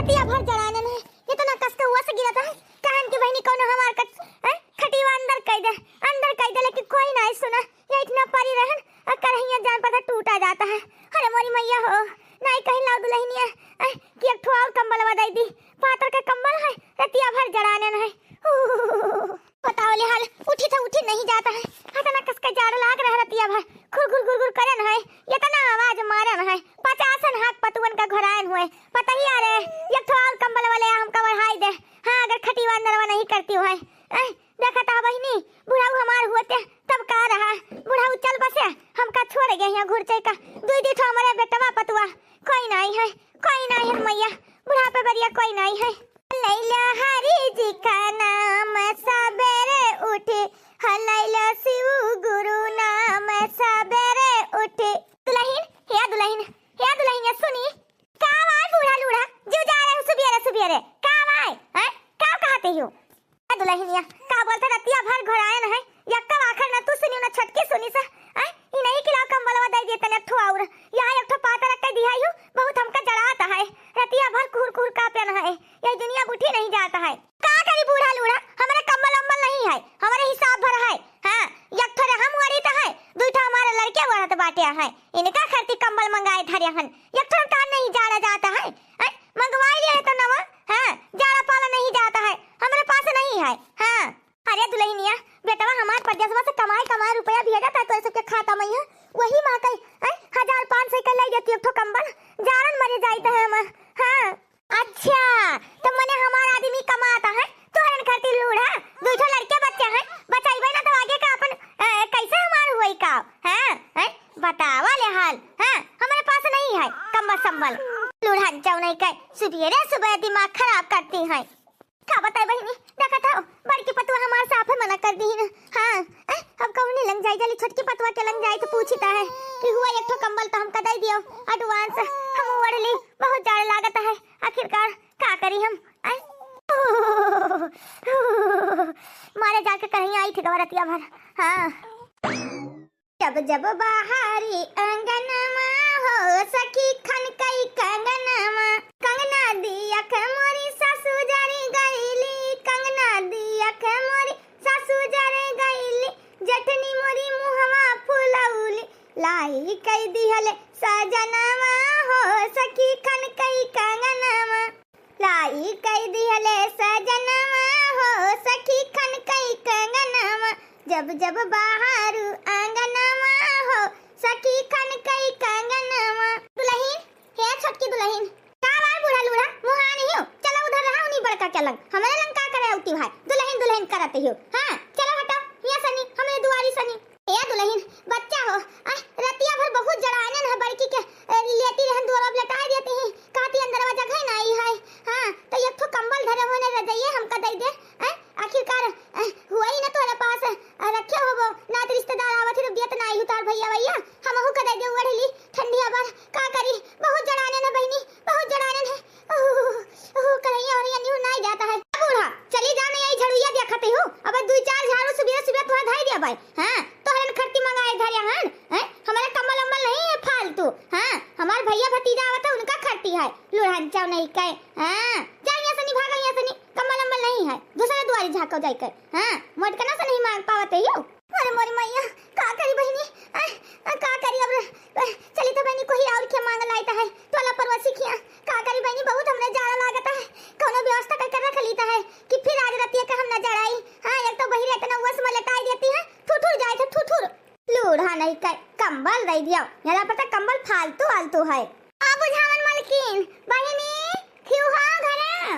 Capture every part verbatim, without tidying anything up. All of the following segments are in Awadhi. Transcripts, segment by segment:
रतिया भर जड़ानन है, इतना कस के हुआ से गिरत है, कहन कि बहिनी कौनो हमार कट, हैं? खटिया अंदर कइ दे, अंदर कइ दे, लेकिन कोई नाहीं सुना। ये इतना परी रहन, आ करहिया जान पता टूटा जाता है। अरे मोरी मैया हो, नाहीं कहीं लाओ दुलहिनिया, हैं? कि एक ठो और कंबलवा दइ दी, पातर का कंबल है, रतिया भर जड़ानन है। बताओ ले हाल, उठी तो उठी नहीं जाता है। हतना कस के जाड़ लाग रहा रतिया भर, घुर घुर घुर घुर करन है, इतना आवाज मारन है, पचासन हाथ पतुअन का घोरायन हुए। पता ही अरे, एक ठो और कंबल वाले हमका ओढ़ाई दे। हाँ, अगर खटिया अंदरवा नहीं करती हुए। ऐ, देखा था बहिनी, बुढ़ाऊ हमार हुए ते तब का रहा, बुढ़ाऊ चल बसे, हमका छोड़ गए यहाँ घुर चैका। दुई दी ठो हमारे बेटवा पतुआ, कोई नाहीं है, कोई नाहीं है मैया, बुढ़ापे बरिया कोई नाहीं है। लैला हरि जी का नाम सबेरे उठे, ह लैला शिव गुरु नाम सबेरे उठे। दुलहिन, हे दुलहिन, हे दुलहिन, ये सुनी, का वाय बूढ़ा लूढ़ा, जो जा रहे हो सुबेरे सुबेरे, का वाय, हैं? का कहते हो? ए दुलहिनिया, का बोलते रतिया भर घोरायन है, यक्का आखर न तू सुनी न छोटकी सुनी सा, हैं? ई नहीं कि लाओ कंबलवा दे दिए तने एक ठो और, यहाँ एक ठो पातर रख के दिया यू, बहुत हमका जड़ाता है, रतिया भर कुहुर कुहुर कांपन है, यही दुनिया उठी नहीं जाता है। का करी बूढ़ा लूढ़ा, हमरे कंबल अम्बल नहीं है, हमरे हिसाब भर है। हाँ, एक ठो हम ओढ़ी त है, दुई ठो हमारे लड़के ओढ़त बाटे है। इनका खातिर कंबल मंगाए धरे हन, एक ठो का नहीं जाड़ा जाता है। हैं? मंगवाई लिए तो नवा, हाँ, जाड़ा पाला नहीं जाता है, हमरे पास नहीं है। हाँ, अरे दुलहिनिया, बेटवा हमार परदेसवा से कमाए कमाए रुपया भेजत है तो सबके खाता में है, वही माँ कई, हैं, हजार पाँच सौ के लाई देती एक ठो कंबल, जाड़न मरे जाइत है हम। हाँ। अच्छा, तो मने हमार आदमी कमाता है, तोहरन खातिर लूढ़ा, दुई ठो लड़के बच्चे हैं, बचाइबे ना तो आगे का अपन, अ, कैसे हमार हुई का? हैं? हैं? बतावा ले हाल, हैं? हमारे पास नहीं है कंबल संबल। लूढ़ा जाऊ नहीं कहे, सुबेरे सुबह दिमाग खराब करती हैं। का बताए बहिनी, देखत हौ, बड़की पतुआ हमार साफे मना कर दी ना। हाँ, ए, अब कौनी लंग जाई, जली छोटकी पतुआ के लंग जाई तो पूछिता है कि हुआ एक ठो कंबल तो हमका दे दियो advance, हम ओढ़ ली, बहुत जाड़ लागत है, आखिरकार का करी हम, ए? मारे जाके कहीं आई थी गवा रतिया भर। हाँ। जब जब बहारी अंगनमा हो सखी खनकई कंगनमा। कंगना दिया के मोरी सासू जरी गईली, कंगना दिया के मोरी सासू जरी गईली। जेठनी मोरी मुहवा फुलौली, लाई कई दिहले सजनवा हो सखी खनकई कंगनवा। लाई कई दिहले सजनवा हो सखी खनकई कंगनवा। जब जब बहारू आंगनवा हो सखी खनकई कंगनवा। दुलहिन, हे छोटकी दुलहिन, का बाय बूढ़ा लूढ़ा, मुहान हियो? चलो उधर रहा उन्हीं बड़का के लंग, हमरे लंग का करे उती भाई, दुलहिन दुलहिन करत हियो। हाँ, चलो हटो, हिया सनी, हमरे दुआरी सनी। ए दुलहिन, बच्चा हो, आय, रतिया भर बहुत जड़ानन है बड़की के, ए, लेती रहन दुआरा पे लेटाए देती ही, कहती अंदरवा जगह नाई है। हाँ, तो एक ठो कंबल धरे होने रजइये हमका दे दे, आय, आखिरकार, ए, हुआ ही ना तोरे पास, ए, रखे होबो, नात रिश्तेदार आवत ही तो देत नाई उतार भैया भैया, हमहू का दे दे ओढ़ ली, ठंडिया भर, का करी, बहुत जड़ानन है बहिनी, बहुत जड़ानन है। ओह, ओह, करैया वरैया निहु नाई जाता है। बूढ़ा, चली जा ना, यही झड़ुइया देखते हो। अब दुई चार झाड़ू सुबह सुबह तुहा धाई दिया भाई। हाँ, तोहरन खरती मंगाए धरे हन। हैं? हमारे कंबल अम्बल नहीं है फालतू। हाँ, हमार भैया भतीजा आवत है, उनका खरती है। लूढ़न चाव नहीं कहे। हाँ, जा यहाँ से नहीं, भागा यहाँ से नहीं। कंबल अम्बल नहीं है, दूसरे दुआरी झाँको जाइकर। हाँ, मोटकना से नहीं मांग पावत है यू। अरे मोरी मैया, का करी बहिनी? आ, आ, का करी अब? आ, चली तो बहिनी, कोई और के मांग लाइत है, टोला पड़ोसी किया। का करी बहिनी, बहुत हमरे जाड़ा लागत है, कौनो व्यवस्था करके रख लीता है कि फिर आज रतिया के हम न जड़ाई। हाँ, एक तो बहिरे इतना उस में लेटाई देती है, ठुठुर जाए थे, ठुठुर। लूढ़ा नहीं कर, कंबल दे दिया, यहाँ पर तो कंबल फालतू आलतू है। आ बुझावन मलकिन, बहिनी, क्यों हो घरे?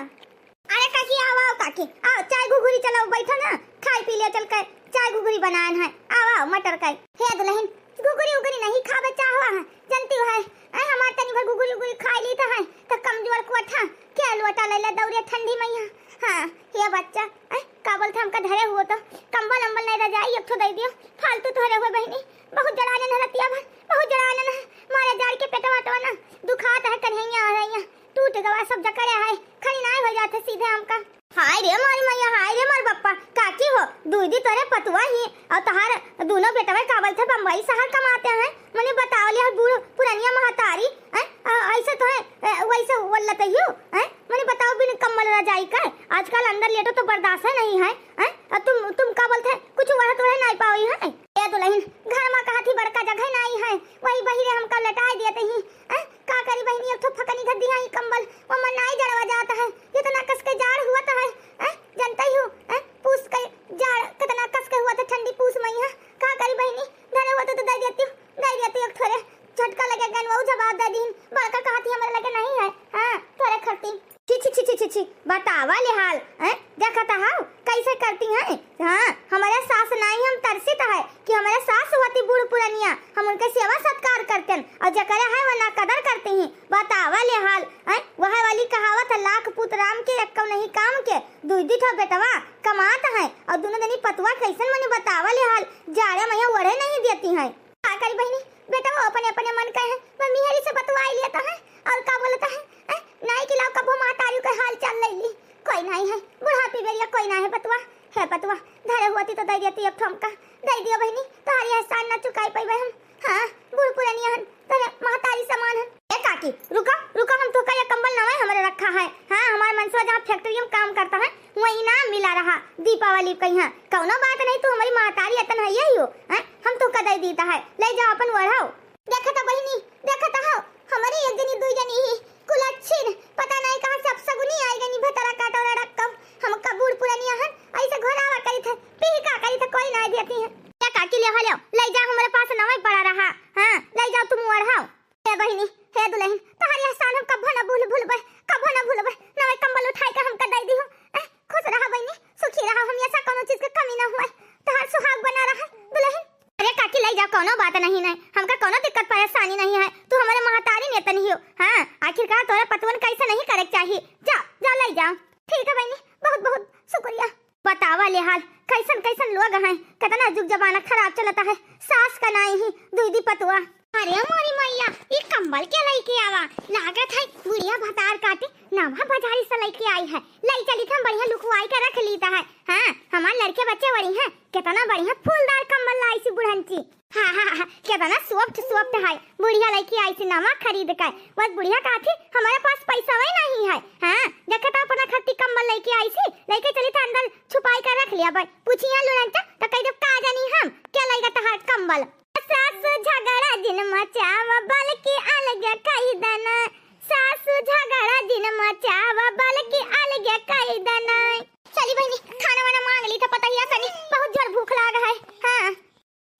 अरे काकी, आओ, आओ काकी, आओ, चाय घुघुरी चलाओ, बैठो ना, खाई पी लिया चल कर, चाय घुघुरी बनान है, आओ, आओ, मटर का। हे दुलहिन, घुघुरी उघुरी नहीं खावे चाहवा है, जानती हो है, ऐ हमार तनी भर घुघुरी उघुरी खाई ली तो है, तो कमजोर कोठा, क्या लोटा ले ले दौड़े ठंडी मैया। हाँ, हे बच्चा, ऐ का बोलते हमका धरे हुओ तो, कंबल अम्बल नहीं रजाई, एक ठो दे दियो, फालतू धरे हुए बहिनी, बहुत जड़ानन है रतिया भर, बहुत जड़ानन है, मारे जाड़ के पेटवा तो ना, दुखात है कन्हैया और टूट गवा सब जकड़े है, खड़ी नाई हो जाते। सीधे हमका। हाय रे मोरी मैया, हाय रे मोर बप्पा, काकी हो, दुई दी तोरे पतुआ ही, और तोहार दुनो बेटवे का बोलथे बम्बई शहर कमाते हैं। मने बताओ ले, बूढ़ पुरनिया महतारी, हैं? आ, ऐसे तो है, ए, वैसे बोलत यू, हैं? मने बताओ, बिन कम्बल रजाई का आजकल अंदर लेटो तो बर्दाश्त है नहीं है, हैं? और तुम, तुम का बोलथे, कुछ ओढ़त ओढ़े नहीं पाओ है? ए दुलहिन, घर मा कहा थी बड़का जगह नहीं है, वही बहिरे हमका लेटाए देते ही, हैं? का करी बहिनी, एक ठो फकनी गद्दिया ही कम्बल, वो मन नाई जड़वा जाता है, कितना कस के जाड़ हुआ था है, हैं? जानता ही हो, हैं? पूस के जाड़ कितना कस के हुआ था ठंडी पूस में यहाँ, का करी बहिनी, धरे हुआ तो, तो दे देती हूँ, दे देती हूँ एक ठो रे, झटका लगे गन वो जवाब दे दीन, बड़का कहा थी हमारे लगे नहीं है, हाँ, तोरे खरती। छी, छी, छी, छी, छी, छी, बतावा ले हाल, हैं? देखत हव, कैसे करती हैं? हाँ, हमारे सास नाई हम तरसित है कि हमारे सास होती बूढ़ पुरनिया, हम उनके सेवा सत्कार करते हैं, और जकरे है वो ना कदर करती हैं। बतावा ले हाल, हैं? वह वाली कहावत है, "लाख पूत राम के, एक्को नहीं काम के", दुई दुई ठो बेटवा कमात है, और दुनो जनी पतुआ कैसन मने बतावा ले हाल, जाड़े में ओढ़े नहीं देती हैं। का करी बहिनी, बेटवा अपने अपने मन के है, मम्मी हरी से बतवाई लेता है, और का बोलता है, हैं? नाई कि लाओ कबो महतारी के हाल चाल ले ली, कोई नहीं है, बुढ़ापी बेरिया कोई नहीं है पतुआ, है पतुआ, धरे होती तो दे देती एक ठो हमका, दे दियो बहिनी, तोहरी एहसान ना चुकाई पाइबे हम, हाँ, बूढ़ पुरनिया हन, तोरे महतारी समान हन। ए काकी, रुका, रुका, हम तोहका ये कम्बल नवा हमरे रखा है, हाँ, हमार मनसवा जहाँ फैक्ट्री में काम करता है, वही इनाम मिला रहा दीपावली के यहाँ, कौनो बात नहीं, तू हमारी महतारी अतन है यही हो, हैं? हम तोहका दे दीता है, ले जाओ अपन ओढ़ाओ। देखत बहिनी, देखत हो, हमरी एक जनी दुई जनी ही कुलच्छिन, पता नहीं कहाँ से अपसगुनी आई गनी भतरा काटोरा रकम। हमका बूढ़ पुरनिया हन, ऐसे घोरावा करी थे, पीका करी थे, कोई ना देती है। या काकी ले हो, ले, ले जा, हमरे पास नवा पड़ा रहा। हाँ, ले जाओ तुम ओढ़ाओ। हे बहिनी, हे दुलहिन, तोहरी एहसान हम कभो ना भूल, भूलबे, कभो ना भूलबे। नवा कम्बल उठाई के हमका दे दी हो। ए, खुश रहा बहिनी, सुखी रहा, हमेशा कोनो चीज के कमी ना हुए, तोहार सुहाग बना रहा दुलहिन। अरे काकी, ले जाओ, कौनो बात नहीं है, हमका कौनो दिक्कत परेशानी नहीं है, तू हमारे महतारी ने तनी हो। हाँ, आखिरकार तोरा पतवन कैसे नहीं करे के चाहिए, जा, जा ले जाओ। ठीक है बहिनी, बहुत बहुत शुक्रिया। बतावा ले हाल, कैसन कैसन लोग हैं, कितना जुग जमाना खराब चलता है, सास का नाई ही दुई दी पतुआ। अरे मोरी मैया, ई कम्बल के लइके आवा, लागत है बुढ़िया भतार काटे नवा बाजारी से लइके आई है, ले चली हम बढ़िया लुकवाई के रख लीता है। हाँ, हमार लड़के बच्चे बड़ी हैं, कितना बढ़िया फूलदार कम्बल लाई सी बुढ़ंची। हाँ, हाँ, हाँ, कितना soft, soft है। बुढ़िया लइके आई सी नवा खरीद के। बस बुढ़िया कहा थी, "हमारे पास पैसा वही नहीं है।" हाँ, देखे तो अपना खत्ती कम्बल लइके आई सी, लइके चली था अंदर छुपाई कर रख लिया भाई। पूछिया लुरंचा तो कह दो, "का जानी हम, क्या लइगा तहार कम्बल?" सासु झगड़ा जिन मचावा, बल्कि अलग कही दना। सासु झगड़ा जिन मचावा, बल्कि अलग कही दना। चली बहिनी, खाना वाना मांग ली तो पता ही है सनी, बहुत जोर भूख लाग है। हाँ।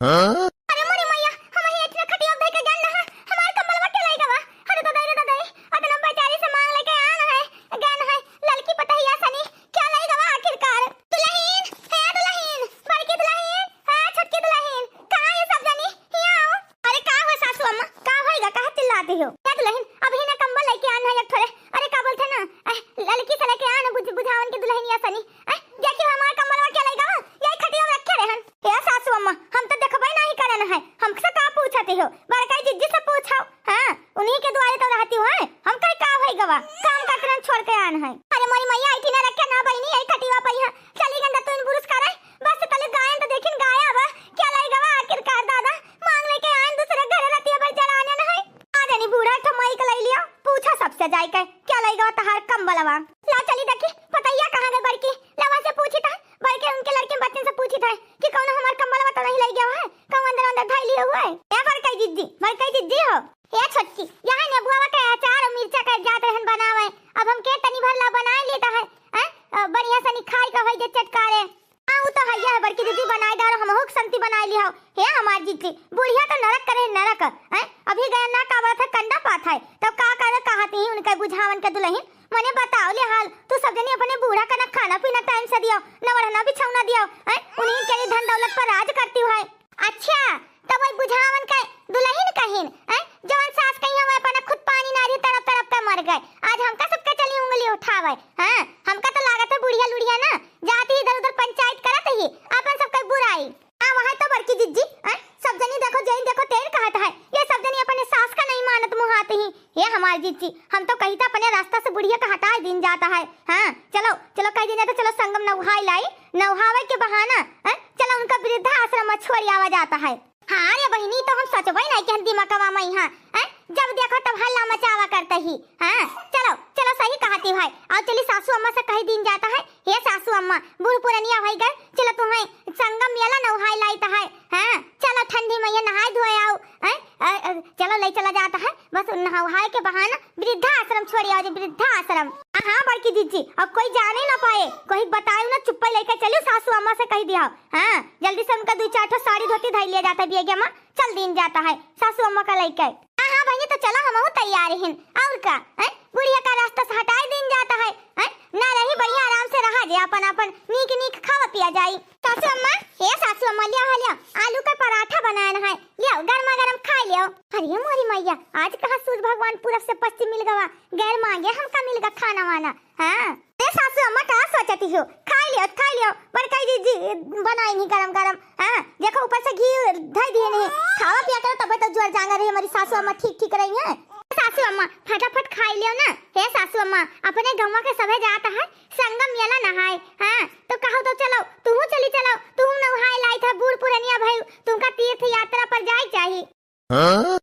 हाँ? अरे मोरी मैया, हम ही इतना खटिया धइ के गन है, हमार कम्बलवा के लइ गवा? अरे दादा रे दादा रे, अतना बेचारी से मांग लेके आन है, गन है, ललकी पतहिया सनी, क्या लइ गवा आखिरकार? दुलहिन, हे दुलहिन, बड़की दुलहिन, हे छोटकी दुलहिन, कहाँ ये सब जनी? हियाँ आओ। अरे का हो सासू अम्मा, का होइगा, काहे चिल्लाती हो? हे दुलहिन, अभी ना कम्बल लइके आन है एक ठोरे। अरे का बोलथे ना, अह, ललकी से लइके आन बुझ-, बुझावन के दुलहिनिया सनी। अह, देखियो हमार कम्बलवा के लइ गवा, यही खटिया में रखे रहन। हे सासू अम्मा, हम तो देखबे नहीं करन है, हमसे का पूछते हो? बड़काई जिज्जी से पूछो। हाँ, उन्हीं के दुआरे तो रहती हूँ, हैं? हम कहीं का होई गवा, काम करत रहन छोड़ के आन है। अरे मोरी मैया, ऐठी ना रखे ना बहिनी, यही खटिया पर ही है। चली गंदा तू इन बुरुस करे, बस तले गायन तो देखिन गाया अब, क्या लइ गवा आखिरकार दादा? मांग लेके आन दूसरे घरे रतिया भर जड़ाने न है। आ जानी बूढ़ा एक ठो माइक लइ लिया, पूछा सबसे जाइके, क्या लइ गवा तहार कम्बलवा? ला चली देखी, पतैया कहाँ गए बड़की? लवा से पूछी था, बड़के उनके लड़के बच्चन से पूछी था कि कौनो हमार कम्बलवा तो नहीं लइ गवा है, कहूँ अंदर अंदर धइ लियो हुआ है। ए बड़काई जिज्जी, बड़काई जिज्जी हो। ए छोटकी, यहाँ नेबुआ के अचार और मिर्चा के जात रहन बनावे, अब हम के तनी भर ला बनाए लेता है, हैं? अ, बढ़िया सनी खाई का होई जे चटकारे। हाँ, उ तो हइया है, बड़की दीदी बनाए डारो, हमहू के संती बनाए लिहाओ। हे हमार जिज्जी, बुढ़िया तो नरक करे नरक, हैं? अभी गया ना कावत है, कंडा पात है, तब का करे कहत ही उनके बुझावन के दुलहिन? मने बताओ ले हाल, तू सब जनी अपने बूढ़ा का ना खाना पीना टाइम से दियो, ना ओढ़ना बिछौना दियो, हैं? उन्हीं के लिए धन दौलत पर राज करती है। अच्छा, तब वही बुझावन के दुलहिन कहिन, हैं? जवन सास कही हम अपना खुद पानी ना रही, तड़प तड़प के मर गए, आज हमका सबके चली उंगली उठावे, हाँ? हमका तो लागत है बुढ़िया लुढ़िया ना, जाती इधर उधर पंचायत करत ही, अपन सबके बुराई। हाँ, वहाँ तो बड़की जिज्जी, हैं? सब जनी देखो, जेन देखो, तेन कहत है। ये सब जनी अपने सास का नहीं मानत मुहात ही। ए हमार जीजी, हम तो कही था अपने रास्ता से बुढ़िया का हटाइ दीन जाता है। हाँ, चलो, चलो कहि दीन जाता, चलो संगम नउहाइ लाई, नउहावइ के बहाना, हैं? चलो उनका वृद्धाश्रम मा छोड़ि आवा जाता है। हाँ रे बहिनी, तो हम सचबइ नाहीं कहन दिमकवा मइहाँ, हैं? जब देखो तब हल्ला मचावा करत ही। हाँ, चलो, चलो सही कहत ही भाई, अउ चली सासू अम्मा से कहि दीन जाता है, हे सासू अम्मा, बूढ़ पुरनिया होइ गए, चलो तुहइ संगम मेला नउहाइ लाइत है। हाँ, चलो ठंडी मइहाँ नहाइ धोइ आउ, हैं? अ, अ, चलो लइ चला जाता है, बस नउहाइ के बहाना वृद्धाश्रम छोड़ि आउ जे, वृद्धाश्रम। हाँ, हाँ, बड़की जीजी, अब कोई जाने न पाए, कोई बताए न, चुप्पे लइके चलिउ, सासू अम्मा से कहि दिया। हाँ, जल्दी से उनका दुइ चार ठो साड़ी धोती धइ लिया जाता है, बियगिया मा चल दीन जाता है, सासू अम्मा का लइके। हाँ, हाँ, बहिनी, तो चला, हमहू तैयार हिन, अउर का, हैं? बुढ़िया का रास्ता से हटाइ दीन जाता है, हैं? न रही, बढ़िया आराम से रहा जे, अपन, अपन नीक, नीक खावा पिया जाई। सासू अम्मा, हे सासू अम्मा, लियाउ, लियाउ, आलू का पराठा बनाएन है, लियाउ, गरमा गरम खाइ लियाउ। अरे मोरी मइया, आज कहाँ सूर्य भगवान पूरब से पश्चिम मिल गवा, गैर मांगे हमका मिल गा खाना वाना। हाँ, ए सासू अम्मा, का सोचती हो? खाइ लियाउ, खाइ लियाउ, बड़काई जीजी बनाइन ही गरम गरम। हाँ, देखो ऊपर से घी धइ दिए नहीं, खावा पिया करो, तबे तो जोर जांगर रही, हमरी सासू अम्मा ठीक ठीक रही है। सासू अम्मा, फटाफट खाइ लियाउ ना। हे सासू अम्मा, अपने गउँवा के सभे जात है संगम मेला नहाए। हाँ, तो कहो तो चलो, तुहू चली चलो, तुहू नउहाइ लाइत है, बूढ़ पुरनिया भइउ, तुमका तीर्थ यात्रा पर जाइ चाही। हाँ?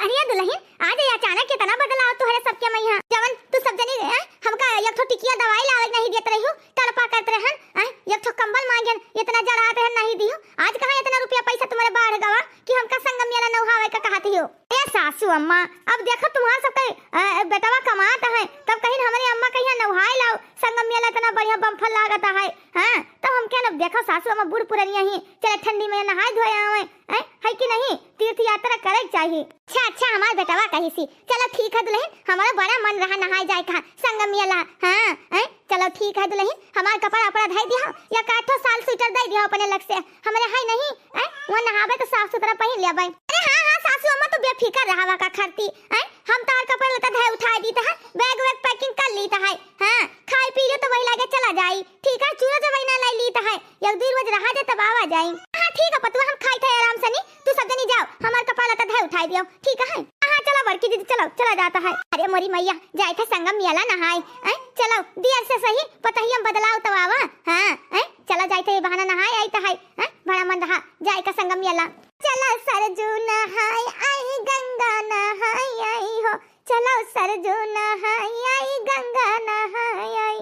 अरे दुलहिन, आज ये अचानक केतना बदलाव तोहरे सबके मइहाँ। जवन तू सब जनी, हैं, हमका एक ठो टिकिया दवाई लावे नाहीं देत रहिउ, तड़पा करत रहन, हैं, एक ठो कंबल मांगेन, एतना जड़ात रहन नाहीं दिहु। आज कहाँ एतना रुपया पैसा तुम्हरे बाढ़ गवा कि हमका संगम मेला नउहावे का कहत हिउ? ए सासू अम्मा, अब देखो तुम्हार सबके, अ, बेटवा कमात है, तब कहिन हमरे अम्मा कहिया नउहाइ लाउ, संगम मेला एतना बढ़िया बम्फर लागत है। हाँ, तब हम कहन, अब देखो सासू अम्मा बूढ़ पुरनिया ही, चले ठंडी मइहाँ नहाइ धोइ आवइ, हैं, है कि नहीं? तीर्थ यात्रा करइ के चाही। अच्छा, अच्छा, हमार बेटवा कहिसी। चलो ठीक है दुलहिन, हमारा बड़ा मन रहा नहाए जाए का संगम मेला। हाँ, हैं? चलो ठीक है दुलहिन, हमार कपड़ा उपड़ा धइ दिया, या काठो साल स्वेटर दइ दिया अपने लग से, हमरे है नहीं, हैं? वहाँ नहावे तो साफ सुथरा पहिन लेबै। अरे हाँ, हाँ, सासू अम्मा तो बेफिकर रहावा का खरती, हैं? हम तोहार कपड़ा लत्ता धइ उठाइ दीत है, बैग वैग packing कर लीत है, हाँ? खाइ पी लियो तो वही लागे चला जाई, ठीक है? चूरा जब ना लाई लीत है, एक दुइ रोज रहा जाए तब आवा जाई। हाँ ठीक है पतुआ, हम खाइत है आराम से नी, तू सब जनी जाओ, हमार कपड़ा लत्ता धइ उठाइ दियो, ठीक है? हाँ, चला बड़की दीदी, चलो, चला जाता है। अरे मोरी मइया, जाइत है संगम मेला नहाए, हैं? चलो, दियर से सही, पतहिया में बदलाव तो आवा। हाँ, हैं? चला जाइत है, ये बहाना नहाए आइत है, हैं? बड़ा मन रहा, जाए का संगम मेला। चला सरजू नहाए आई, गंगा नहाए आई हो, चला सरजू नहाए आई, गंगा नहाए आई।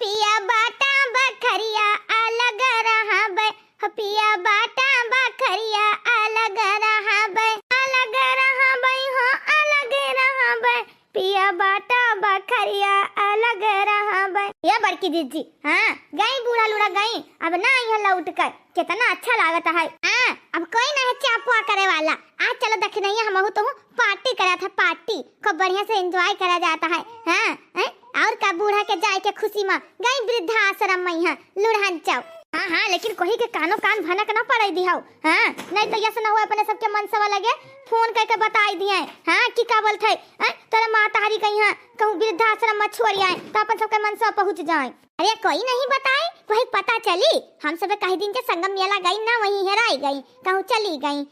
पिया बाटा बखरिया अलग रहबै, हो पिया बाटा बखरिया अलग रहबै, अलग रहबै हो अलग रहबै, पिया बाटा बखरिया अलग रहबै। ये बड़की जीजी, हाँ, गई बूढ़ा लूढ़ा गई, अब ना आई है लौट कर। केतना अच्छा लागत है। हाँ, अब कोई ना है चापुआ करे वाला। आज चलो दखिनैया हमहू तुहू party करत है, party। खूब बढ़िया से enjoy करा जाता है। हाँ, हैं? और का बूढ़ा के जाए के खुशी मा गई वृद्धाश्रम मइहाँ लुढ़न चाउ। हाँ, हाँ, लेकिन कोही के कानो कान भनक ना पड़े दिहौ। हाँ, नहीं तो यस ना हुआ अपने सबके मनसवा लगे phone करके बताई दिए। हाँ, कि का बोलत है? हैं? तोरे मातारी कहीं हाँ, कहूँ वृद्धाश्रम मा छोड़ आए, तो अपन सबके मनसवा पहुँच जाए। अरे कोई नहीं बताए, वही पता चली। हम सब कह दिन के संगम मेला गई ना, वहीं हेराई गई, कहूँ चली गई।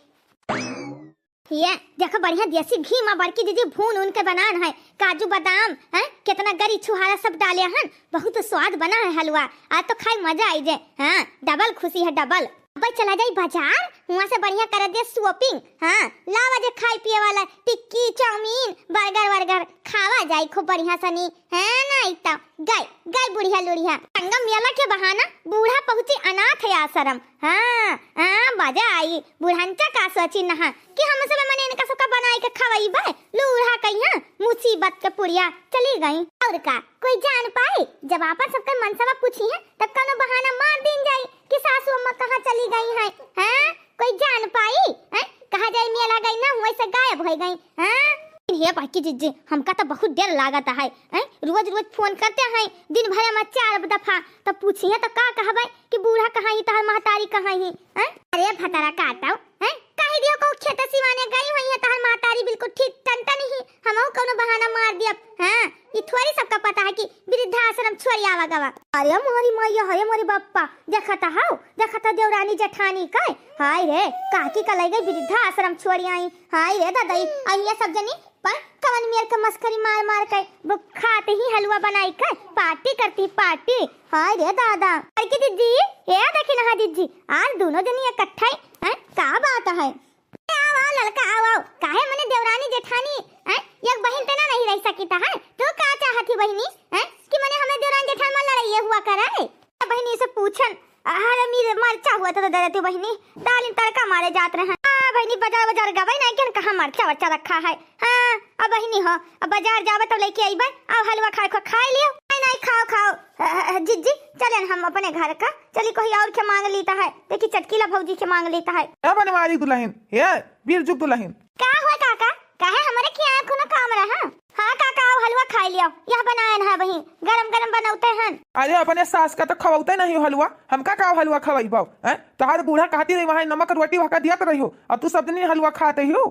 ये देखो बढ़िया देसी घी मा बड़की दीदी भून उन के बनान है, काजू बादाम, हैं, कितना गरी छुहारा सब डाले हन, बहुत स्वाद बना है हलवा। आज तो खाई मजा आई जे। हाँ, double खुशी है, double। अब चला जाई बाजार, वहाँ से बढ़िया कर दे shopping। हाँ, लावा जे खाए पिए वाला, टिक्की, चाउमीन, burger वर्गर खावा जाई खूब बढ़िया सनी। हाँ, नहीं तो गई, गई बुढ़िया लुढ़िया। संगम मेला के बहाना बूढ़ा पहुँची अनाथ आश्रम। हाँ, हाँ, मजा आई। बुढ़ंचा का सोची नहा कि हम सब मने इनका सबका बनाई के खवाई बे। लूढ़ा कहिया मुसीबत के पुड़िया चली गई। और का कोई जान पाई? जब आपन सबके मनसवा पूछी है, तब कौनो बहाना मार दीन जाई कि सासू अम्मा कहाँ चली गई हैं, हैं? कोई जान पाई, हैं? कहा जाई मेला गई ना, हुए से गायब हो गई, हैं? हे बड़की जीजी, हमका तो बहुत डर लागत है, हैं? रोज रोज phone करते हैं, दिन भर में चार दफा, तब पूछी है तो का कहबे कि बूढ़ा कहाँ ही, तहर महतारी कहाँ ही, हैं? अरे भतरा काटो, हैं? कही दियो को खेत सिवाने गई हुई है, तहर महतारी बिल्कुल ठीक टनटन ही, हमहू कौनो बहाना मार दियब, हाँ? ई थोड़ी सबका पता है कि वृद्धाश्रम छोड़ी आवा गवा। अरे मोरी मैया, अरे मोरी बप्पा, देखत हौ, देखत हौ देवरानी जेठानी के। हाय रे, काकी का लई गई वृद्धाश्रम छोड़ी आई। हाय रे ददई, अहिया सब जनी पर कवन मेर के मस्करी मार मार के वो खाते ही हलवा बनाई के पार्टी करती, पार्टी। हाय रे दादा। अरे की जिज्जी, ए देखी ना जिज्जी, आज दोनों जनी इकट्ठा ही, हैं? का बात है? आओ, आओ ललका, आओ, आओ। काहे मने देवरानी जेठानी, हैं? एक बहिन ते ना नहीं रह सकी त है? तू का चाहत ही बहिनी, हैं? कि मने हमें देवरानी जेठान में लड़ाई हुआ करे? बहिनी से पूछन, अरे मीर मरचा हुआ था तो दे देती बहिनी, दालिन तड़का मारे जात रहे। हाँ बहिनी, बाजार बाजार गवे नहीं, केन कहाँ मरचा वर्चा रखा है। हाँ, अब बहिनी हो, अब बाजार जावे तो लेके आईबे, आओ हलवा खाए को खाए लियो। नहीं, नहीं, खाओ, खाओ। अ, अ, जिज्जी, चले न हम अपने घर का, चली कोई और के मांग लीता है, देखी चटकीला भौजी के मांग लीता है। ए बनवारी दुलहिन, ए बीरजुग दुलहिन। का हुआ काका, काहे हमरे खियाए कोनो काम रहा? हाँ काका, आओ हलवा खाए लियो, यह बनाए न है बहिन, गरम गरम बनौते हैं। अरे अपने सास का तो खवौते नहीं हो हलवा, हमका का हलवा खवैबो, हैं? तोहार बूढ़ा कहती रही वहाँ नमक रोटी वहका दियत रही हो, और तू सब दिन हलवा खाते ही हो।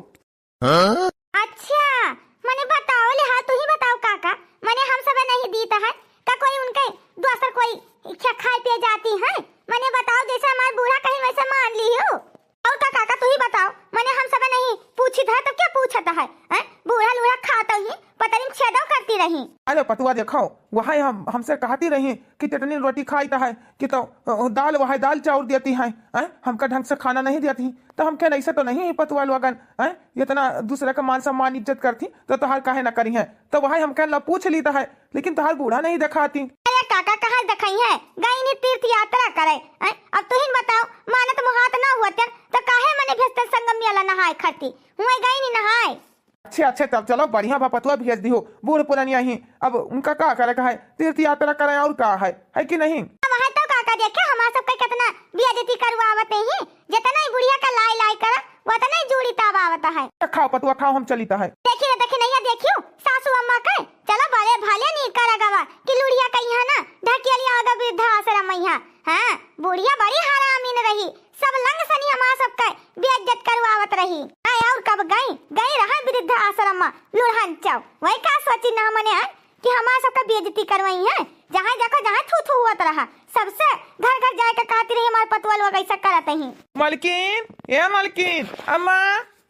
हाँ? अच्छा, मने बताओ ले, हाँ तू ही बताओ काका, मने हम सब नहीं दीत है का कोई उनके दूसर कोई ख-, खाए पिए जाती है? मने बताओ जैसे हमार बूढ़ा कहीं वैसे मान ली हो। और का काका तू ही बताओ, मने हम सब नहीं पूछित है तो क्या पूछत है? हैं? बूढ़ा लूढ़ा खात ही पतरी में छेदो करती रही। अरे पतुआ देखो, वहाँ हम, हमसे कहती रही कि चटनी रोटी खाइत है कि तो, अ, दाल वहाँ दाल चाउर देती है, हैं? हमका ढंग से खाना नहीं देती, तो हम कहेन ऐसे तो नहीं पतुआ लोगन, हैं? इतना दूसरे का मान सम्मान इज्जत करती तो तोहार काहे ना करी है, तो वहाँ हम कहेन ला पूछ लीता है, लेकिन तोहार बूढ़ा नहीं देखाती। अरे काका कहाँ देखाई है, गई नहीं तीर्थ यात्रा करे, हैं? अब तू ही बताओ, मानत मुहात ना होते तो काहे मने भेजते संगम मेला नहाए खाती, हुए गई नहीं नहाए। अच्छे, अच्छे, तब चलो, बढ़िया बा, पतुआ भेज दिहो, बूढ़ पुरनिया ही, अब उनका का करे का है, तीर्थ यात्रा करे और का है, है कि नहीं? अब है तो काका देखे, हमार सबके कितना बेइज्जती करवावत ही, जितना ही बुढ़िया का लाई लाई करा, उतना ही जूड़ी तावावत है। खाओ पतुआ, खाओ, हम चलित है। देखी रे, देखी नैया, देखियो, सासू अम्मा के, चलो भले, भले नहीं करा गवा कि लुढ़िया कहिया ना, ढकेलिया आगा वृद्धाश्रम मैया। हाँ, बुढ़िया बड़ी हरामीन रही, सब लंग सनी हमार सबके बेइज्जत करवावत रही। आय और कब गई, गई रहा वृद्ध आश्रम में लुढ़न चाव। वही का सोची ना मने आय कि हमार सबके बेइज्जती करवाई है। जहाँ देखो जहाँ थू थू हुआ रहा, सबसे घर घर जाए के कहती रही हमार पतुआ लोग ऐसा करत ही। मलकिन, ए मलकिन, अम्मा,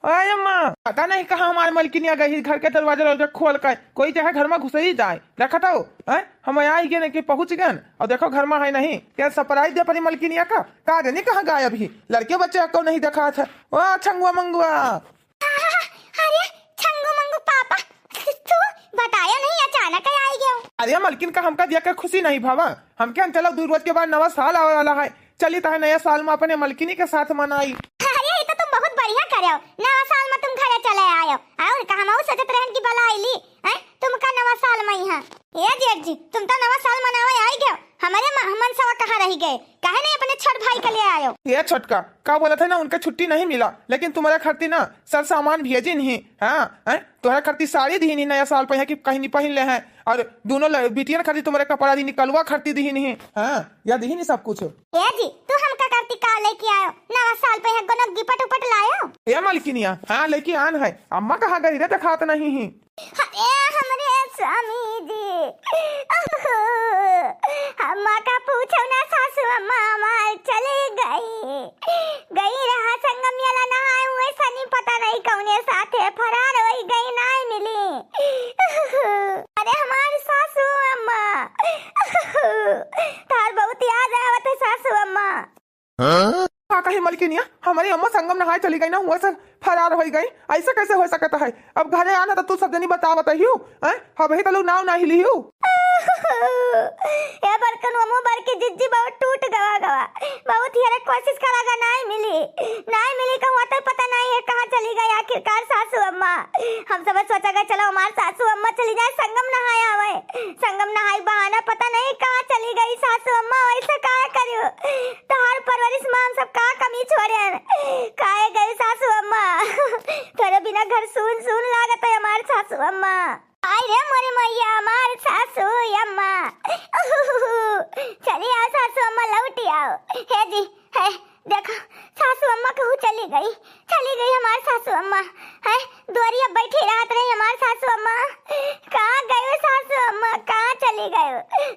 ओए अम्मा, पता नहीं कहाँ हमार मलकिनिया गई, घर के दरवाजा वरवाजा खोल के कोई चाहे घर में घुस ही जाए। देखत हो, हैं? हम आई गए कि पहुँच गए, और देखो घर में है नहीं। क्या surprise दे परी मलकिनिया का? का जानी कहाँ गायब ही। लड़के बच्चे को नहीं देखा था। ओ छंगुआ मंगुआ। अरे छंगू मंगू पापा, तू बताया नहीं, अचानक आई गयो। अरे मलकिन का हमका दिया के खुशी नहीं भावा। हमके हम चलो दू रोज के बाद नवा साल आवे वाला है, चली तहे नया साल में अपने मलकिनी के साथ मनाई। अरे, ये तो तुम बहुत बढ़िया करे हो। नवा साल में तुम घरे चले आयो। और का हमहू सोचत रहन कि बला आइली, हैं? तुमका नवा साल में यहाँ। ए जेठ जी, तुम तो नवा साल मनावे आई गयो। हमारे म-, मनसवा कहाँ रह गए? काहे नहीं अपने छोट भाई के ले आयो? ए छोटका, का बोलत है ना, उनका छुट्टी नहीं मिला, लेकिन तुम्हारे खातिर ना सर सामान भेजिन ही। हाँ, हैं? तुम्हारे खातिर साड़ी दीन ही नया साल पे है कि कहीं नहीं पहन ले हैं। और दोनों ल-, बिटियन खातिर तुम्हारे कपड़ा दीन ही, कलवा खातिर दीन ही। हाँ, या दीन ही सब कुछ। ए जी, तू हमका करती का लेके आयो? नवा साल पे है कोनो गिपट उपट लायो? ए मलकिनिया, हाँ लेके आन है। अम्मा कहाँ गई रे, देखात नहीं ही। अरे हमरे स्वामी जी, अम्मा का पूछो ना सासू अम्मा हमार चली गई, गई रहा संगम मेला नहाए हुए सनी पता नहीं कौने साथे फरार होई गई, नाय मिली। अरे हमार सासू अम्मा, तार बहुत याद आवत है सासू अम्मा। हाँ? का कही मलकिनिया, हमारी अम्मा संगम नहाए चली गई ना, हुआ से फरार होई गई, ऐसा कैसे हो सकता है? अब घरे आना तो तू सब जनी बतावत ही हो, हैं? अबही तलू नाव नाही लिहू। ए बड़कन अम्मू, बड़की जिज्जी बहुत टूट गवा गवा, बहुत हेरे कोशिश करा गा, नाय मिली, नाय मिली, कहूँ तो पता नहीं है कहाँ चली गई आखिरकार सासू अम्मा। हम सब सोचा गए चलो हमार सासू अम्मा चली जाए संगम नहाए आवे, संगम नहाए बहाना पता नहीं कहाँ चली गई सासू अम्मा, वैसे काहे करियो? तोहार परवरिश में हम सब का कमी छोड़े हैं? काहे गई सासू अम्मा? तोरे बिना घर सून सून लागत है हमार सासू अम्मा। आई रे मोरे मैया, हमार सासू अम्मा। चली आओ सासू अम्मा, लौटी आओ। हे जी, हे, देखो, सासू अम्मा कहूँ चली गई, चली गई हमार सासू अम्मा। हैं, दुआरिया बैठी रहत रही हमार सासू अम्मा। कहाँ गई सासू अम्मा, कहाँ चली गई?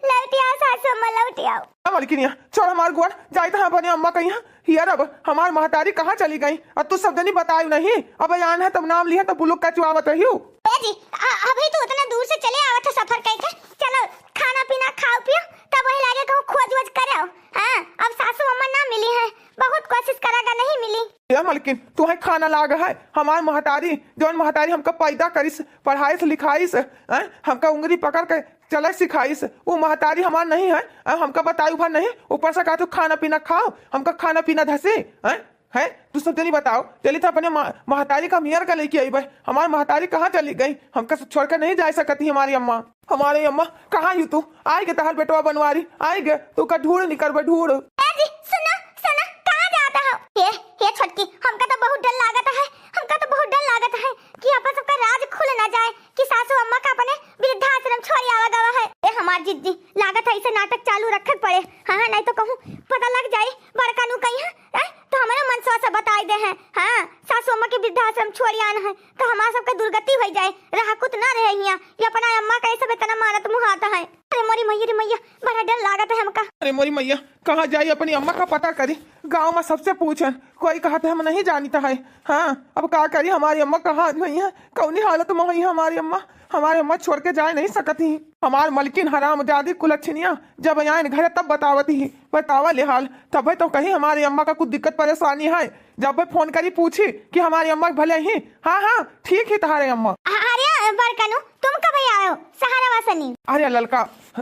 लौटी आओ सासू अम्मा, लौटी आओ। ए मलकिनिया, छोड़ हमार गोड़, जाइत है अपने अम्मा कहिया, यार, अब हमार महतारी कहाँ चली गई? अब तू सब जनी बतायू नहीं, अब आन है तब नाम लिहे तब बुलुक कचवावत रहियो। ए जी, अ-, अभी तो उतना दूर से चले आवत है सफर करके, चलो खाना पीना खाओ पियो, तब वही लागे कहूँ खोज वोज करे। हाँ, अब सासू अम्मा ना मिली है, बहुत कोशिश करा गा, नहीं मिली। ए मलकिन, तू है खाना लाग है, हमार महतारी, जौन महतारी हमका पैदा करिस, पढ़ाइस लिखाइस, हैं, हमका उंगली पकड़ के चले सिखाइस, वो महतारी हमार नहीं है, हैं, हमका बताई भर नहीं, ऊपर से कहा तू खाना पीना खाओ, हमका खाना पीना धसे, हैं, हैं, तू सब जनी बताओ, चली तो अपने मा-, महतारी का मियर का लेके आई भाई, हमार महतारी कहाँ चली गई, हमका छोड़ के नहीं जा सकती हमारी अम्मा। हमारे अम्मा, कहाँ यू तू? आइ गे तहार बेटवा बनवारी, आइ गे, तू का ढूंढ निकर बा, ढूंढ। ए जी, सुनो, सुनो, कहाँ जाता हो? ये, ये छोटकी, हमका तो बहुत डर लागत है, हमका तो बहुत डर लागत है कि अपन सबका राज खुल ना जाए कि सासू अम्मा का अपने वृद्धाश्रम छोड़ी आवा गवा है। ए हमार जिज्जी, लागत है इसे नाटक चालू रखे के पड़े। हाँ, हाँ, नहीं तो कहूँ पता लग जाए, बड़का नू कहीं है, ए, तो हमारे मनसवा से बताई दे है। हाँ, सासू अम्मा के वृद्धाश्रम छोड़ी आन है, तो हमार सबके दुर्गति हो जाए, रहा कुत ना रहे हियाँ। ये अपना अम्मा का ये सब इतना मारत मुहात है। अरे मोरी मैया रे मैया, बड़ा डर लागत है हमका। अरे मोरी मैया, कहाँ जाई अपनी अम्मा का पता करी, गाँव में सबसे पूछन, कोई कहत है हम नहीं जानित है। हाँ, अब का करी, हमारी अम्मा कहाँ नहीं है, कौनी हालत में हुई है हमारी अम्मा, हमारी अम्मा छोड़ के जाए नहीं सकत ही। हमार मलकिन हरामजादी कुलच्छनिया जब आयन घर तब बतावत ही, बतावा ले हाल, तबे तो कही हमारी अम्मा का कुछ दिक्कत परेशानी है। जब फोन करी पूछी कि हमारी अम्मा भले ही, हाँ, हाँ, ठीक ही तहारे अम्मा। अ-, अरे बड़कनू, तुम कब आयो सहारा वासनी? अरे ललका,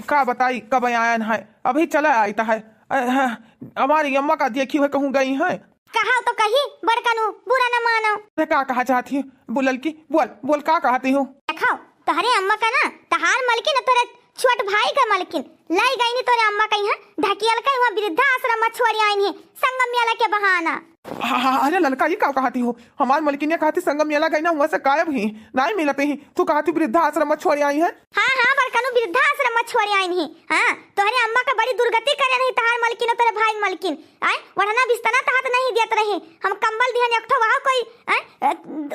का बताई कब आयन है, अभी चला आइत है। अ, हाँ, हमारी अम्मा का देखी हुए कहूँ गई है। कहा तो कही बड़कनू, बुरा न मानो। अरे का कहा चाहती है? बोलल की, बोल, बोल का कहती हो? देखो, तोहरे अम्मा का ना, तहार मलकिन और तोरे छोट भाई का मलकिन लाई गई नी तोरे अम्मा का यहाँ, ढकियल का वहाँ वृद्धा आश्रम में छोड़ी आइन ही संगम मेला के बहाना। हाँ, हाँ, अरे ललका, ये का कहती हो? हमार मलकिनिया कहती संगम मेला गई ना, वहाँ से गायब ही, नहीं मिलते ही। तू कहती वृद्धा आश्रम में छोड़ी आई है? हाँ, हाँ, बड़कनू वृद्धा आश्रम में छोड़ी आइन ही। हाँ, तोहरे अम्मा का बड़ी दुर्गति करे नहीं तहार मलकिन और तोरे भाई मलकिन। आय, ओढ़ना बिस्तना तहत नहीं देत रही। हम कंबल दिहन एक ठो, वहाँ कोई, आय, अ,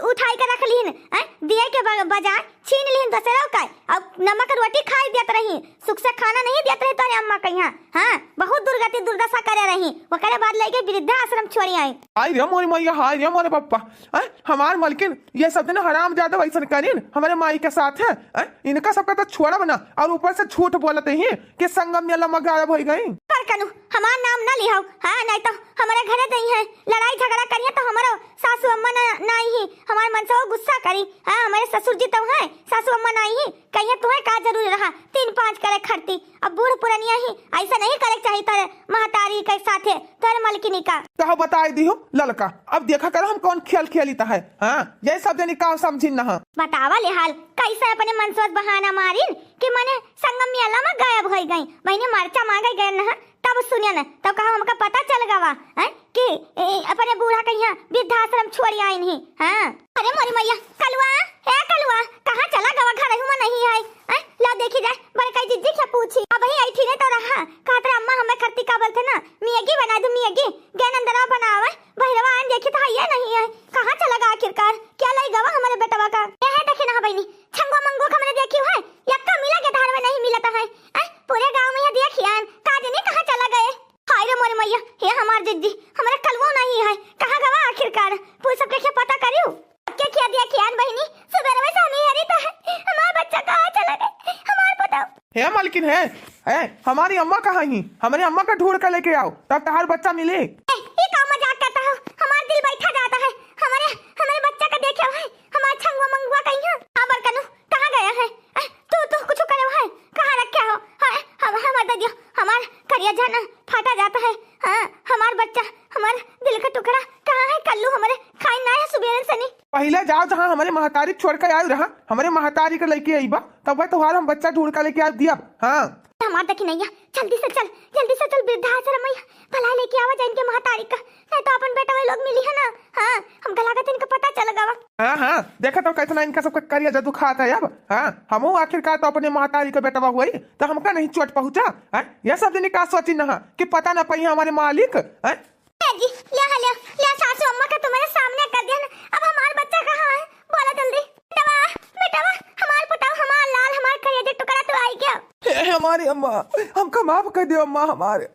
उठाई के रख लिहिन, आय, दिए के ब-, बजाय छीन लिहिन दूसरों का। अब नमक रोटी खाई देत रही, सुख से खाना नहीं देत रही तोरे अम्मा के यहाँ। हाँ, बहुत दुर्गति दुर्दशा करे रही। ओकरे बाद लेके वृद्धाश्रम छोड़ी आई। हाय रे मोरे मैया, हाय रे मोरे पप्पा। आय, हमार मलकिन ये सब दिन हरामजादा वैसन करीन हमारे माई के साथ है। आय, इनका सबका तो छोड़ब ना, और ऊपर से झूठ बोलत ही कि संगम मेला में गायब हो गई। बड़कनू, हमार नाम ना लिहाओ, हाँ, नहीं तो हमारे घरे दई है, लड़ाई झगड़ा करिए तो हमारो सासू अम्मा ना, ना आई ही, हमार मनसवा गुस्सा करी, हाँ, हमारे ससुर जी तो है, सासू अम्मा ना आई ही, कहिए तुम्हें का जरूरी रहा तीन पाँच करे खरती। अब बूढ़ पुरनिया ही ऐसा नहीं करे के चाहिए तोरे महतारी के साथे, तोरे मलकिनी का। कहो बताई दियो ललका, अब देखा करो हम कौन खेल खेली त है। हाँ, ये सब जनी का समझिन न। बतावा ले हाल, कैसे अपने मनसोज बहाना मारिन कि मने संगम मेला में गायब हो गई, महीने मरचा मांगे गए न, तब सुनियन, तब कहा हमका पता चल गवा, हैं, कि ए, अपने बूढ़ा के यहाँ वृद्धाश्रम छोड़ी आइन ही। हाँ। अरे मोरी मैया, कलुआ, ए कलुआ, कहाँ चला गवा? घर हुआ नहीं है। हैं? ला देखी जाए, बड़काई जिज्जी क्या पूछी। अब ही आई ठीने तो रहा, कहत रहे अम्मा हमें खरती का बोलते ना, मियगी बना दू मियगी, गैन अंदरवा बनावे, बहिरवा आन देखी तो है ये नहीं है। कहाँ चला गवा आखिरकार? क्या लाई गवा हमारे बेटवा का? ये है देखी ना बहनी, छंगो मंगो का मैंने देखी है, यक्का मिला के धार में नहीं मिलता है। हैं? पूरे गांव में ये देखियान, का जनी कहाँ चला गए? हाय रे मोरे मैया, हे हमार जिज्जी, हमारे कलवो नहीं है, कहाँ गवा आखिरकार? पुलिस सबके क्या पता करियो? के क्या दिया कियान बहिनी, सुबेरवे से हम इहरी त है, हमार बच्चा कहाँ चला गए? हमार बताओ। हे मलकिन है, है, हमारी अम्मा कहाँ ही? हमारी अम्मा का ढूंढ कर लेके आओ, तब तहार बच्चा मिले। ए, ये का मजाक करता हो? हमार दिल बैठा जाता है, हमारे, हमारे बच्चा का देखे भाई, हमार छंगुआ मंगुआ कहीं है। हाँ बड़कनू, कहाँ गया है? ए, तू, तू कुछ करे है? कहाँ रखे हो? हाँ, हम, हम दे दियो, हमार करिया जाना फाटा जाता है। हाँ, हमार बच्चा, हमार दिल का टुकड़ा कहाँ है? कल्लू हमारे खाए ना है सुबेरे से नहीं। पहिले जाओ जहाँ हमारे महतारी छोड़ के आयु रहा, हमारे महतारी के लेके आई बा, तब वह तोहार हम बच्चा ढूंढ के लेके आ दिया। हाँ। हमार देखी नैया, जल्दी से चल, जल्दी से चल वृद्धाश्रम में भला लेके आवा जा इनके महतारी का, नहीं तो अपन बेटा वही लोग मिली है ना। हाँ, हमका लागत इनका पता चल गवा। हाँ, हाँ, देखा तो कितना इनका सबका करिया जादू खात है अब। हाँ, हमहू आखिरकार तो अपने महतारी का बेटवा हुई, तो हमका नहीं चोट पहुँचा। हाँ, यह सब जनी का सोची ना कि पता ना पाई हमारे मालिक। हाँ? ए जी, ले, ले, ले, सासू अम्मा का तुम्हारे सामने कर दिया ना। अब हमार बच्चा कहाँ है? बोला जल्दी। बेटवा, बेटवा, हमार पुताऊ, हमार लाल, हमार करेजा टुकड़ा तो आई गया। हे हमारी अम्मा, हमका माफ कर दियो अम्मा हमारे।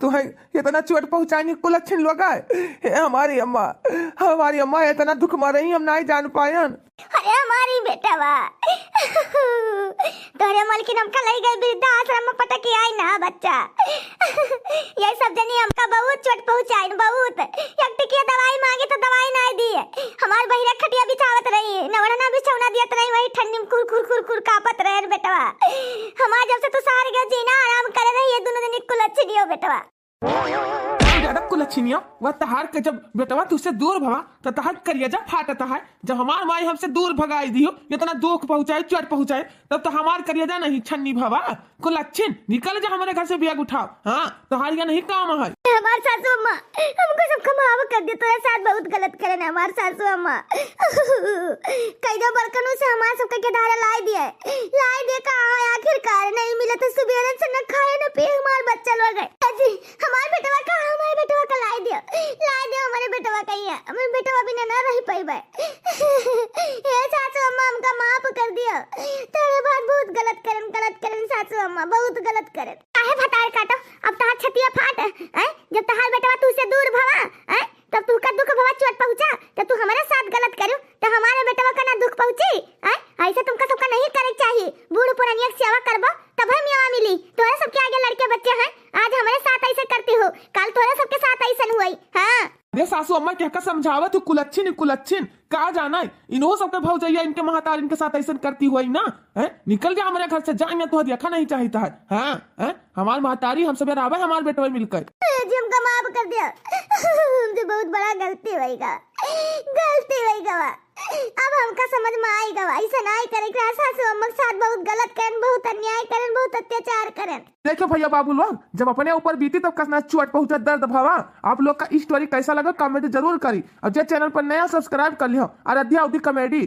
तुहैं इतना चोट पहुँचाइन कुलच्छिन लोग। हे हमारी अम्मा, हमारी अम्मा, इतना दुख मरही हम नाहीं जान पायन। अरे हमारी बेटवा, तोहरे मलकिन हमका लइ गइ वृद्धाश्रम में पटक के आई ना बच्चा। यही सब जनी हमका बहुत चोट पहुँचाइन, बहुत। एक टिकिया दवाई माँगे तो दवाई नाहीं दिए। हमार बहिरा खटिया बिछावत रही, नवरना बिछौना दियत रही, वही ठंडी में कुर कुर कुर कुर काँपत रहे रे बेटवा। हमार जब से तू सहर गयो जीना आराम करे रही, ये दुनो जनी कुलच्छिन हो बेटवा। ज्यादा कुलच्छिनिया, वह तहार के जब बेटवा तुझसे दूर भवा, तो तहार करेजा फाटत है। जब हमार माई हमसे दूर भगाई दियो, इतना दुख पहुँचाए, चोट पहुँचाए, तब तो हमार करेजा नहीं छन्नी भवा। कुलच्छिन, निकल जा हमरे घर से, बैग उठाओ। हाँ, तोहार यहाँ नहीं काम है। हमार सासू अम्मा, हमको सबका माफ कर दे, तोरे साथ बहुत गलत करेन हमार सासू अम्मा। कई दो बड़कनों से हमार सबके के धारा लाई दिए, लाई दिए, कहाँ है आखिरकार? नहीं मिले तो सुबेरे से न खाए न पिए हमार बच्चा लोग है। अजी, हमार बेटवा का, हमार बेटवा का लाई दियो, लाई दियो हमारे बेटवा का, यहाँ हमारे बेटवा बिना ना रह पाइबे। हे सासू अम्मा, हमका माफ कर दियो, तोरे बाद बहुत गलत करेन, गलत करेन सासू अम्मा, बहुत गलत करेन। काहे भतार काटो, अब तहार छतिया फाट, हैं? जब तहार बेटवा तू से दूर भवा, हैं? तब तू का दुख भवा चोट पहुँचा, तो तू हमारे साथ गलत करू, तो हमारे बेटवा का ना दुख पहुँची, हैं? ऐसे तुमका सबका नहीं करे के चाहिए। बूढ़ पुरानिया के सेवा करबो, तब हम यहाँ मिली। तोहरे सबके आगे लड़के बच्चे हैं, आज हमारे साथ ऐसे करती हो, कल तोहरे सबके साथ ऐसन हुई। हाँ। अरे सासू अम्मा, क्या का समझावत हो? कुलच्छिन, कुलच्छिन, का जाना है? इन्हों सबके भौजैया इनके महतारिन के साथ ऐसन करती हुई ना, हैं? निकल जा हमारे घर से, जा, यहाँ तो देखा नहीं चाहिता है। हाँ, हैं? हमार महतारी हम सबे रहबे, हमार बेटवा मिलकर। ए जी, हमका माफ कर दिया, हमसे बहुत बड़ा गलती होइगा, गलती होइगा। अब हमका समझ में आइगा, ऐसा नाहीं करे के रहा, सासू अम्मा के साथ बहुत गलत करेन, बहुत अन्याय करेन, बहुत अत्याचार करेन। देखो भैया बाबू लोग, जब अपने ऊपर बीती तब कसना चोट पहुँचा, दर्द भवा। आप लोग का story कैसा लगा comment जरूर करी, और जे channel पर नया subscribe कर लियो, आराध्या उदी comedy।